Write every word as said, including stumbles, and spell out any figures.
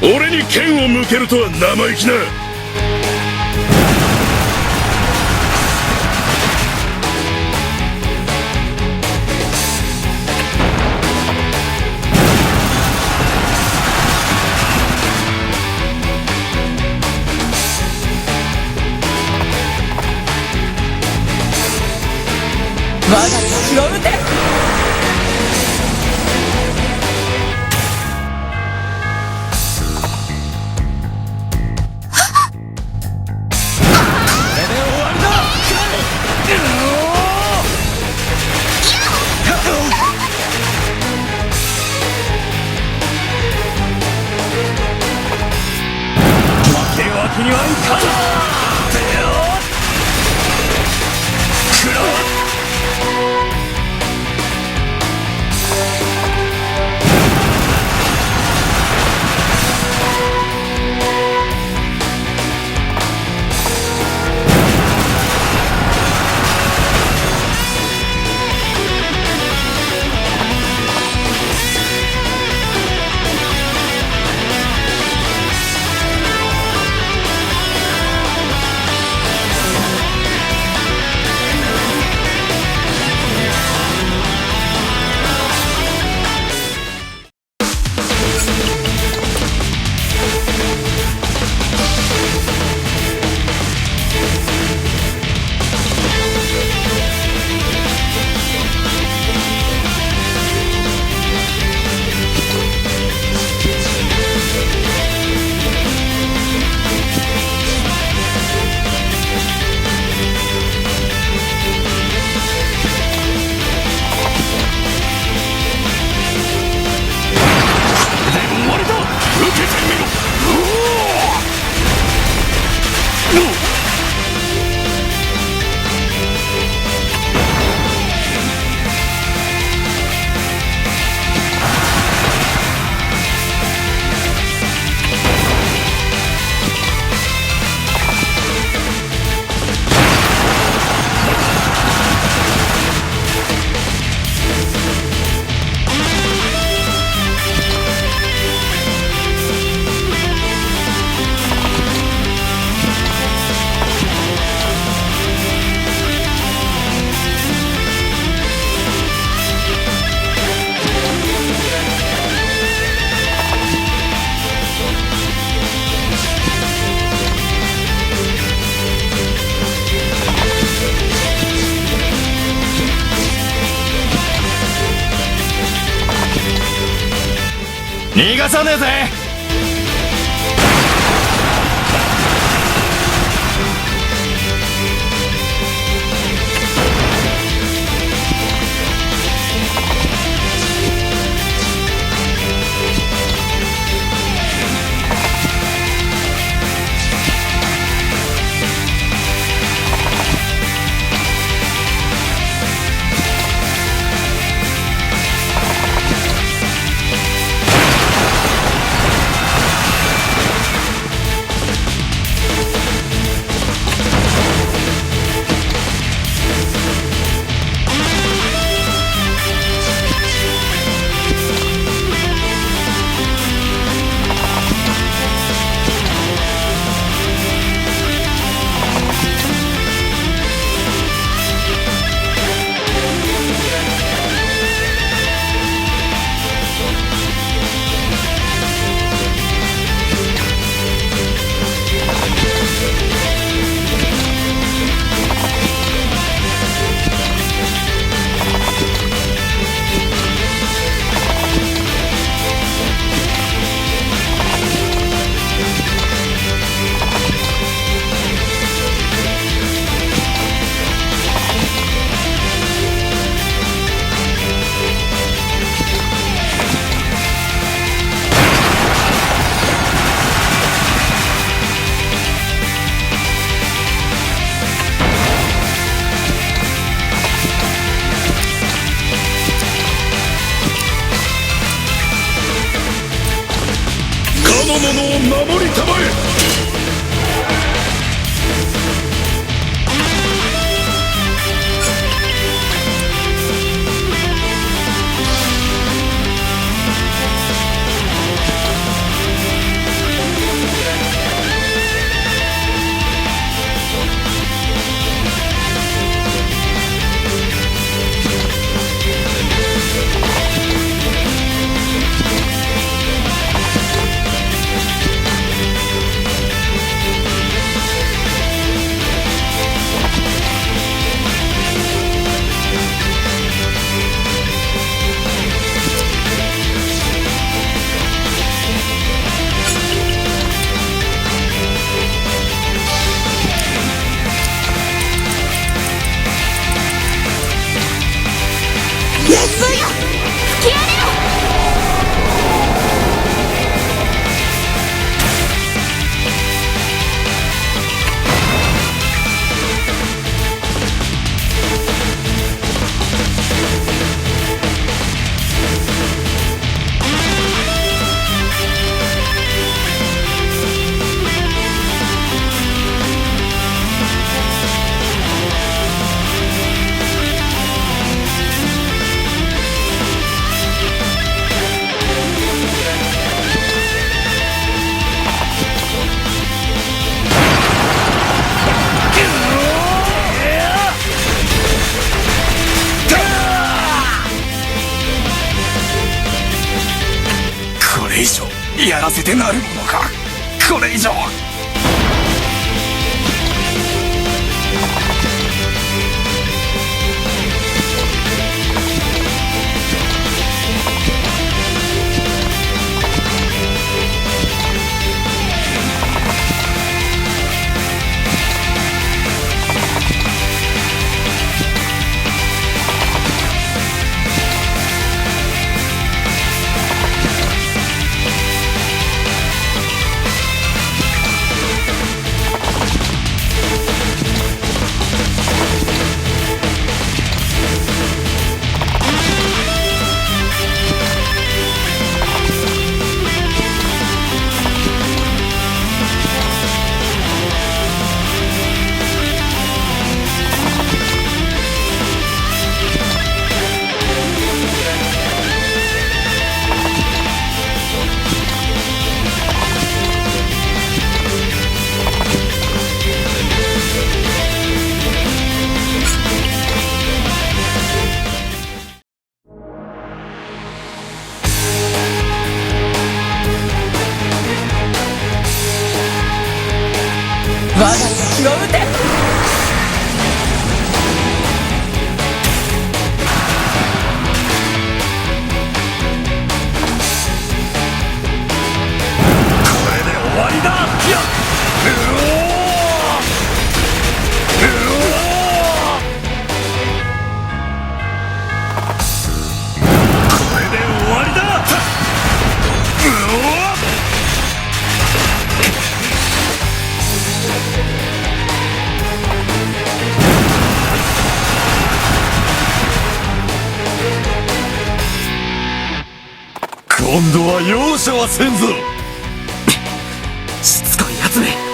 俺に剣を向けるとは生意気な。我が血を受け。これで終わりだ。負けるわけにはいかん。これで終わりだ。受けてみろ。うおー！逃がさねえぜ。熱風よ、吹き荒れよ。これ以上やらせてなるものか。これ以上。 我が敵を討て。 これで終わりだ！いや！うおー！うおー！これで終わりだ！うおー！ 今度は容赦はせんぞ！しつこいやつめ！